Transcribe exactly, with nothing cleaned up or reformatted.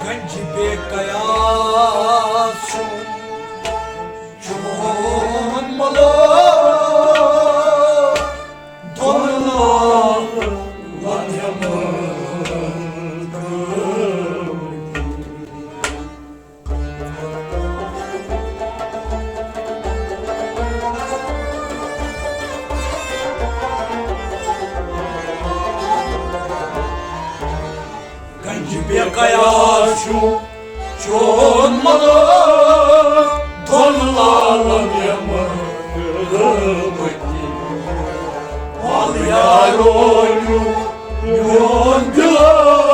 گنج بے قیاس چھُ چون ملو، دۄن لالن ہٮ۪مہٕ۔ گنج بے قیاس چھُ چون ملو، دۄن لالن یمہٕ۔ وَل یارو، میون دِل